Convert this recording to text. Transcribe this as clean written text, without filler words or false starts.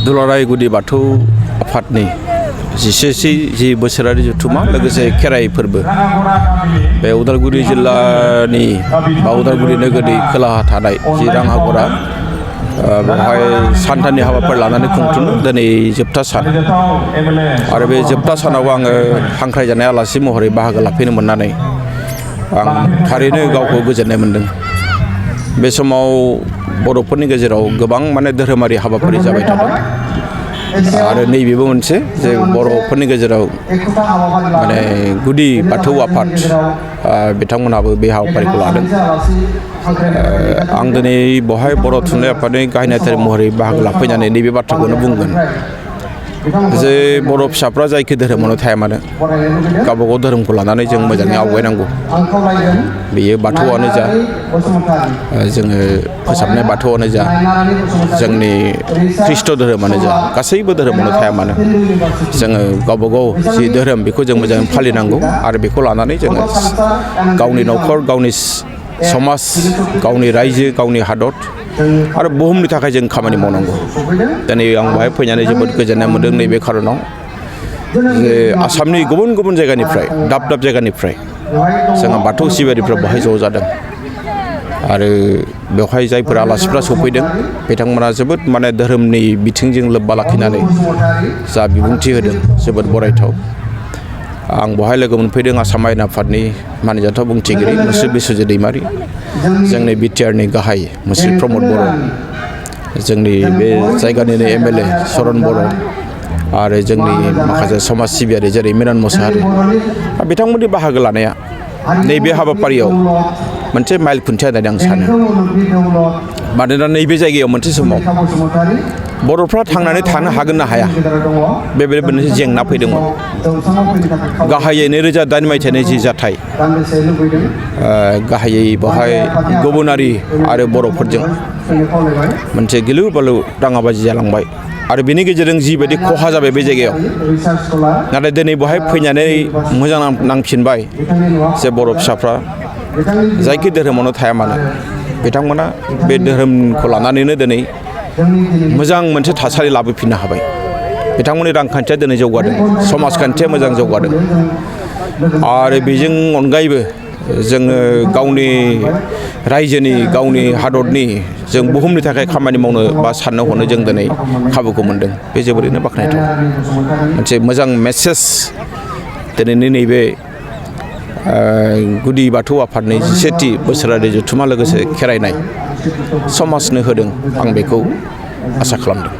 दुलाराय गुदि बाथौ आफादनि जि बोसोरारि जथुमा लोगोसे खेराइ फोरबो बे उदालगुरि जिल्लानि बा उदालगुरि नोगोरनि खोलाहा थानाय जि राङागरा बेवहाय सानथामनि हाबाफारि लानानै खुंफुङो दिनै जोबथा सान आरो बे जोबथा सानाव आङो हांख्रायजानाय आलासि महरै बाहागो लाफैनो मोननानै आं थारैनो गावखौ गोजोननाय मोनदों। बे समाव बर'फोरनि गेजेराव गोबां धोरोमारि हाबाफारि जाबाय थादों आरो नैबेबो मोनसे जे बर'फोरनि गेजेराव गुदि बाथौ आफाद बिथांमोनहाबो बे हाबाफारिखौ लादों। आं दिनै बेवहाय बर' थुनलाइ आफादनि गाहाय नेहाथारि महरै बाहागो लाफैनानै नैबे बाथ्राखौनो बुंगोन जे बर' फिसाफ्रा जायखि धोरोमावनो थाया मानो गावबागाव धोरोमखौ लानानै जों मोजाङै आवगायनांगौ। बेयो बाथौआनो जा जोङो फोसाबनाय बाथौआनो जा जोंनि ख्रिस्ट' धोरोमानो जा गासैबो धोरोमावनो थाया मानो जोङो गावबागाव जि धोरोम बेखौ जों मोजाङै फालिनांगौ आरो बेखौ लानानै जोङो गावनि न'खर गावनि समाज गावनि रायजो गावनि हादर आरो बुहुमनि थाखाय जों खामानि मावनांगौ। दिनै आं बेवहाय फैनानै जोबोद गोजोननाय मोनदों नैबे खारनाव जे आसामनि गुबुन गुबुन जायगानिफ्राय दाब दाब जायगानिफ्राय जोंहा बाथौ सिबियारिफ्रा बेवहाय ज' जादों आरो बेवहाय जायफोर आलासिफ्रा सफैदों बिथांमोना जोबोद धोरोमनि बिथिंजों लोब्बा लाखिनानै जा बिबुंथि होदों जोबोद बरायथाव। आं बेवहाय लोगो मोनफैदों आसाम आयेन आफादनि मानिजाथाव बुंथिगिरि मुस्रि बिस्वजित दैमारि, जोंनि बिटिआरनि गाहाय मुस्रि प्रमद बर', जोंनि बे जायगानिनो एमएलए चरन बर' आरो जोंनि माखासे समाज सिबियारि जेरै मिलन मुसाहारि बिथांमोननि बाहागो लानाया नैबे हाबाफारियाव मोनसे माइल खुन्थिया होननानै आं सानो। मानोना नैबे जायगायाव मोनसे समाव बर'फ्रा थांनानै थानो हागोन ना हाया बेबायदि मोनसे जेंना फैदोंमोन। गाहायै 2008 मायथाइनि जि जाथाय गाहायै बेवहाय गुबुनारि आरो बर'फोरजों मोनसे गिलु बालु दाङाबाजि जालांबाय आरो बेनि गेजेरजों जिबायदि खहा जाबाय बे जायगायाव, नाथाय दिनै बेवहाय फैनानै मोजां नांफिनबाय जे बर' फिसाफ्रा जायखि धोरोमावनो थाया मानो बिथांमोना बे धोरोमखौ लानानैनो दिनै मोजां मोनसे थासारि लाबोफिननो हाबाय। बिथांमोननि रांखान्थिया दिनै जौगादों, समाजखान्थिया मोजां जौगादों आरो बेजों अनगायैबो जोङो गावनि रायजोनि गावनि हादरनि जों बुहुमनि थाखाय खामानि मावनो बा साननो हनो जों दिनै खाबुखौ मोनदों। बे जोबोरैनो बाख्नायथाव मोनसे मोजां मेसेज दिनैनि नैबे गुदि बाथौ आफादनि 10थि बोसोरारि जथुमा लोगोसे खेराइनाय समाजनो होदों। आं बेखौ आसा खालामदों।